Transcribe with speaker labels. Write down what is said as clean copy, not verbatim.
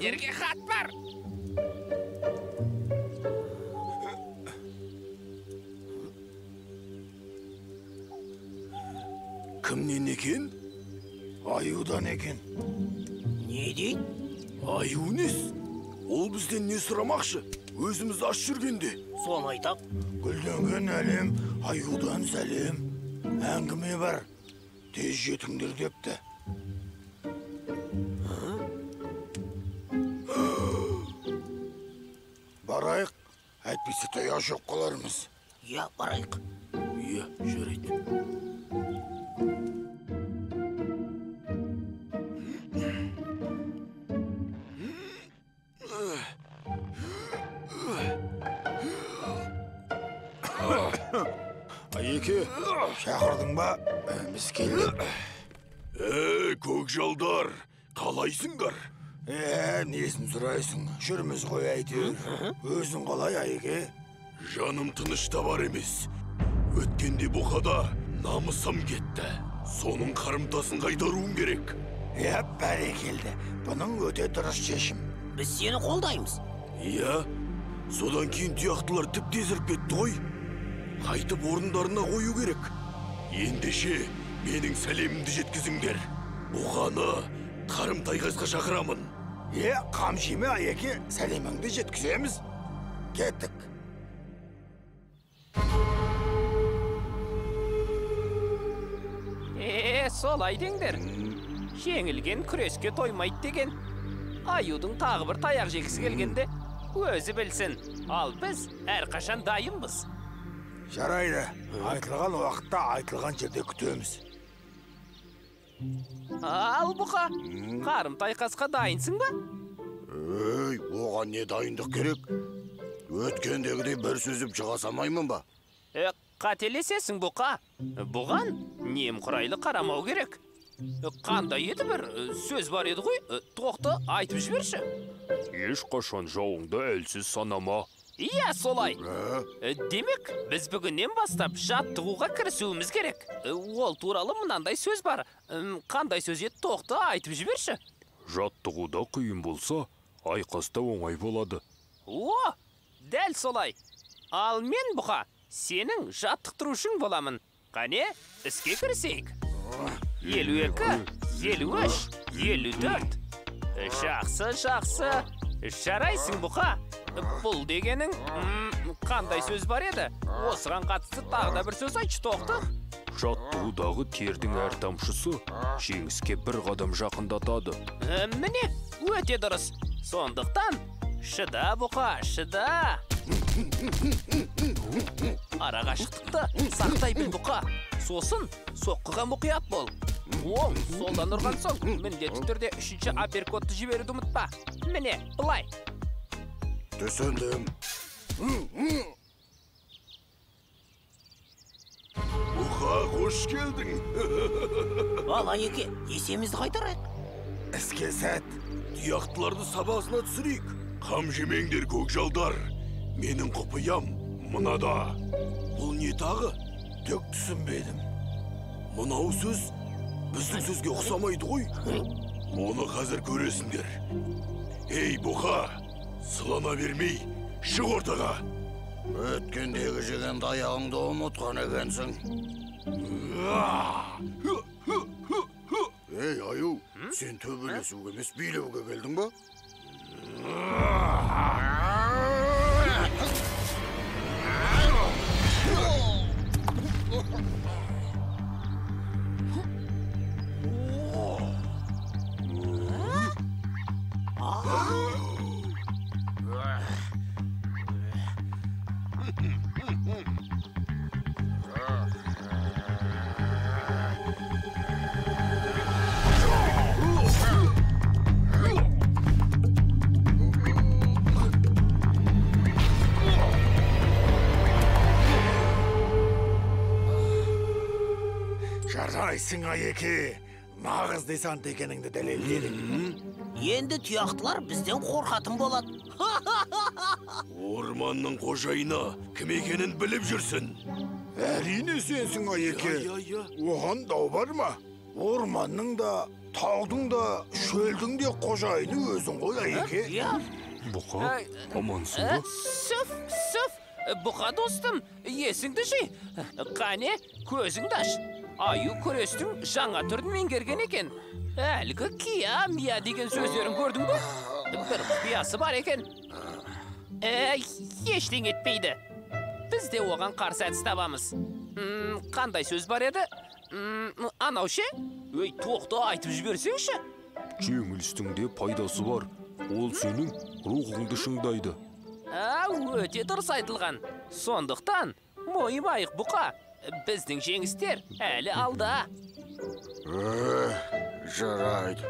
Speaker 1: Сендерге хат бар.
Speaker 2: Кімнен екен?
Speaker 3: Аюдан екен.
Speaker 4: Не дейді?
Speaker 2: Аю нес? Ол бізден не сұрамақшы? Өзіміз аш жүргенде.
Speaker 4: Соны айтап.
Speaker 3: Гүлденген әлем, аюдан сәлем. Әңгіме бар. Тез жетіңдер депті. Барайық, әйтпесе таяқ жеп қалармыз.
Speaker 4: Иә, барайық.
Speaker 2: Иә, жарайды.
Speaker 3: Айеке, шақырдың ба? Біз келдік.
Speaker 2: Көкжалдар, қалайсыңдар?
Speaker 3: Несін сұрайсың? Жүрміз ғой әйтеуір. Өзің қалай, Айеке?
Speaker 2: Жаным тыныш табар емес. Өткенде бұқада намысым кетті. Соның қарымтасын қайтаруым керек.
Speaker 3: Иә, бәрекелді. Бұның өте дұрыс шешім.
Speaker 4: Біз сені қолдаймыз.
Speaker 2: Иә, содан кейін тұяқтылар тіпті езіліп кетті ғой. Қайтып орындарына қою керек. Ендеше менің сәлемімді жеткізіңдер. Бұқаны қарымта айқасқа шақырамын.
Speaker 3: Қам жеме, Айеке, сәлеміңді жеткіземіз. Кеттік.
Speaker 1: Солай деңдер. Жеңілген күреске тоймайды деген. Аюдың тағы бір таяқ жегісі келгенде өзі білсін. Ал біз әрқашан дайынбыз.
Speaker 3: Жарайды. Айтылған уақытта айтылған жерде күтеміз.
Speaker 1: Ал бұқа, қарымта айқасқа дайынсың ба?
Speaker 5: Ей, оған не дайындық керек? Өткендегідей бір сүзіп шыға салмаймын ба?
Speaker 1: Қателесесің, бұқа. Бұған немқұрайлы қарамау керек. Қандай еді бір сөз бар еді ғой, тоқты айтып жіберші.
Speaker 6: Ешқашан жауыңды әлсіз санама.
Speaker 1: Иә, солай. Демек, біз бүгіннен бастап жаттығуға кірісуіміз керек. Ол туралы мынандай сөз бар. Қандай сөз еді, тоқты айтып жіберші.
Speaker 6: Жаттығуда қиын болса, айқаста оңай болады.
Speaker 1: О, дәл солай. Ал мен, бұқа, сенің жаттықтырушың боламын. Қане, іске кірісейік. 52, 53, 54. Жақсы, жақсы. Жарайсың, бұқа. Бұл дегенің қандай сөз бар еді? Осыған қатысты тағы да бір сөз айтшы, тоқты.
Speaker 6: Жаттығудағы тердің әр тамшысы жеңіске бір қадам жақындатады.
Speaker 1: Міне, өте дұрыс. Сондықтан, шыда, бұқа, шыда. Ара қашықтықты сақтай біл, бұқа. Сосын соққыға мұқият бол. Оң, солдан ұрған соң міндетті түрде үшінші апперкотты жіберуді ұмытпа. Міне, былай.
Speaker 5: Түсіндім.
Speaker 2: Бұқа, қош келдің.
Speaker 4: Ал, Айеке, есемізді қайтарайық.
Speaker 3: Іске сәт.
Speaker 2: Тұяқтыларды сабасына түсірейік. Қам жемеңдер, көкжалдар. Менің құпиям мынада. Бұл не тағы?
Speaker 3: Түк түсінбедім.
Speaker 2: Мынау сөз біздің сөзге ұқсамайды ғой. Оны қазір көресіңдер. Ей, бұқа, сылана бермей, шық ортаға.
Speaker 5: Өткендегі жеген таяғыңды ұмытқан екенсің. Ей, аю, сен төбелесуге емес, билеуге келдің ба?
Speaker 3: Жарайсың, Айеке. Нағыз десант екеніңді дәлелдедің.
Speaker 4: Енді тұяқтылар бізден қорқатын болады.
Speaker 2: Орманның қожайыны кім екенін біліп жүрсін.
Speaker 3: Әрине сенсің, Айеке. Оған дау бар ма? Орманның да, Таудың да, шөлдің де қожайыны өзің ғой, Айеке.
Speaker 1: Иә.
Speaker 6: Бұқа, амансың ба?
Speaker 1: Сүф, сүф. Бұқа достым, есіңді жи. Қане, көзіңді аш. Аю күрестің жаңа түрін меңгерген екен. Әлгі кия, мия деген сөздерін көрдің бе? Бір құпиясы бар екен. Ештеңе етпейді. Біз де оған қарсы әдіс табамыз. Қандай сөз бар еді? Анау ше? Өй, тоқта, айтып жіберсеңші.
Speaker 6: Жеңілістің де пайдасы бар. Ол сенің рухыңды шыңдайды.
Speaker 1: Өте дұрыс айтылған. Сондықтан, мойымайық, бұқа. Біздің жеңістер әлі алда.
Speaker 5: Жарайды.